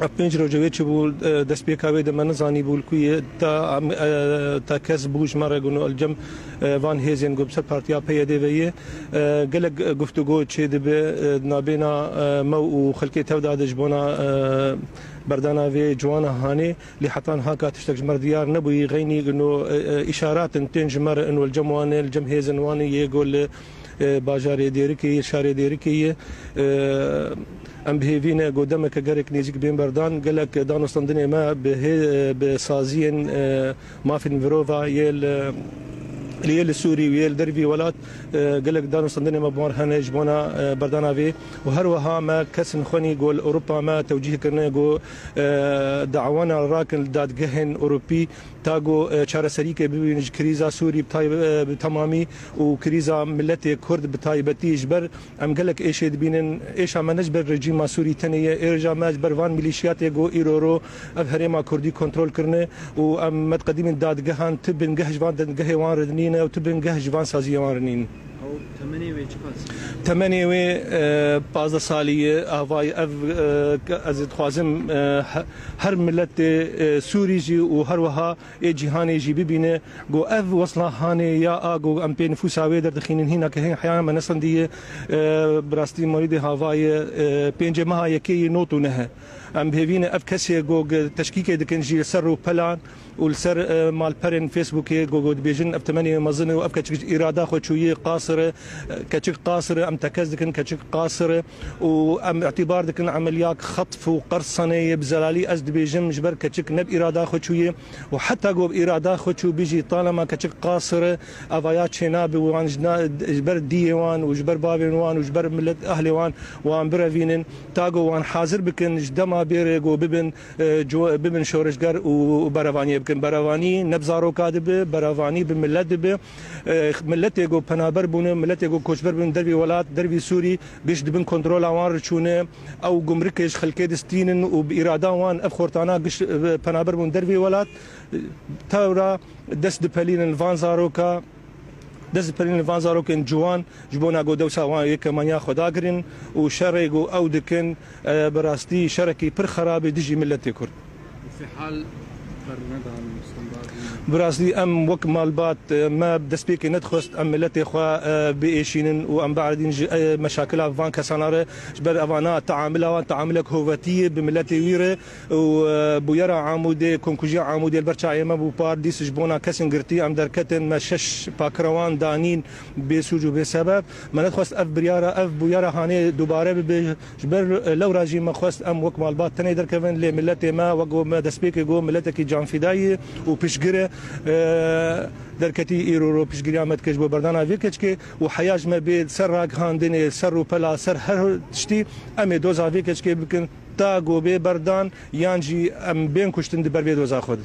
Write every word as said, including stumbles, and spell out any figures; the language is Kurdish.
Ev pênc roje wê çi bû, e, destpêka wê de me nizanî bû li ku ye, ta em, e, ta kes bû ji me re got, no, li cem, e, van hêzên got, ser partiya P Y D ve ye. E, gelek, e, guftûgo çê dibe, e, nabêna, e, me û xelkê tevda de ji bona, e, berdana vê ciwana hanê. Lê heta niha ka tiştek ji me re diyar nebûyî. Xeynî ino, e, e, îşaratin tên ji me re ino li cem wan e, li cem hêzên wan e, yê go li, e, bajarê Dêrikê ye, şarê Dêrikê ye. E, em bi hêvî ne go demeke gerek nêzîk bên berdan. Gelek danûstandinê me bi hê-, bi saziyên, e, mafên mirova yê li, yê li Sûrî û yê li dervî welat, e, gelek danûstandinê me bi wan hene ji bona, e, berdana vê. Û her wiha me kesên xwe nî go li Ewropa me tewcîh kirine go, e, dawana rakin li dadgehên Ewropî, ta go, e, çareserîkê bibînin ji krîza Sûrî bi tay-, e, bi temamî û krîza miletê Kurd bi taybetî. Ji ber em gelek êşê dibînin, êşa me ne ji ber rejîma Sûrî tenê ye, êşa me ji ber van milîşiyatê go îro ro ev herêma Kurdî kontrol kirine û em me diqedîmin dadgehan, tu bingeh ji van dadgehê wan re nîne û tu bingeh ji van saziyê wan re nîn. Ew temenê wê çiqas? Temenê wê, e, pazdeh salî ye, avayî ev, e, ke-, ez dixwazim, e, he-, her miletê, e, Sûrî jî û her wiha ê cîhanê jî bibîne, go ev wesla hanê ya a go em pê nifûsa wê derdixînin, hîna ke hên heya me nesendiye, e, bi rastî morîdê hava ye, e, pêncê meha yekê yê not û neh e. Em bi hêvî ne ev kesê go ge-, teşkîkê dikin jî li ser rûpelan û li ser, e, malperên Facebookê go, go dibêjin ev temenê mezin e û ev keçik ji îrada xwe çûyê qasir e, e, keçik qasir e, em tekez dikin keçik qasir e û em îtîbar dikin emeliyak xetf û qersanê ye bi zelalî. Ez dibêjim ji ber keçik ne bi îrada xwe çûyê û heta go bi îrada xwe çû bijî talema keçik qasir e, evaya çênabe wan ji na-, ji ber diyê wan û ji ber bavên wan û ji ber milet ehlê wan, wan birevînin. Ta go wan hazir bikin ji dema bêrê go bibin, e, co-, bibin şoreşger û berevaniyê bikin. Berevanî ne bi zaroka dibe, berevanî bi milet dibe. E, miletê go penaber bûne, miletê go koçber bûne dervî welat, dervî Sûrî, giş dibin kontrola wan re çûne. Ew gumrikê ji xelkê distînin û bi îrada wan ev xortana giş, e, penaber bûn dervî welat. E, tewra dest dipelînin li van zaroka, dest dipelînin li van zarokên ciwan. Ji bona ku dewsa wan yekemaniya xwe dagirin û şerê ku ew dikin, e, bi rastî şerekî pir xerab e dijî miletê Kurd. Fihal bernedan standart. Bi rastî em wek malbat, e, me destpêkê nedixwest em miletê xwe, e, biêşînin û em bierdîn ji, e, meşakila van kesana re. Ji ber evana teamila wan teamilek hovetî ye bi miletê wî re. Û, e, bûyera Amûdê, komkujiya Amûdê li ber çavê me bû par, dîs ji bona kesên girtî em derketin, me şeş pakira wan danîn bê sûc û bê sebeb. Me nedixwest ev biryara, ev bûyera hanê dubare bibe. Ji ber, e, lewra jî me xwest em wek malbat tenê derkevin, lê miletê me, wek me destpêkê got, miletekî canfîdayî û piştgir e, e, derketî. Îro ro piştgiriya me dike ji bo berdana vê keçikê û heya ji me bê ser ragihandinê, ser rûpela, ser her tiştî, em ê doza vê keçikê bikin. Ta ku bê berdan yan jî em bên kuştin di ber vê doza xwe de.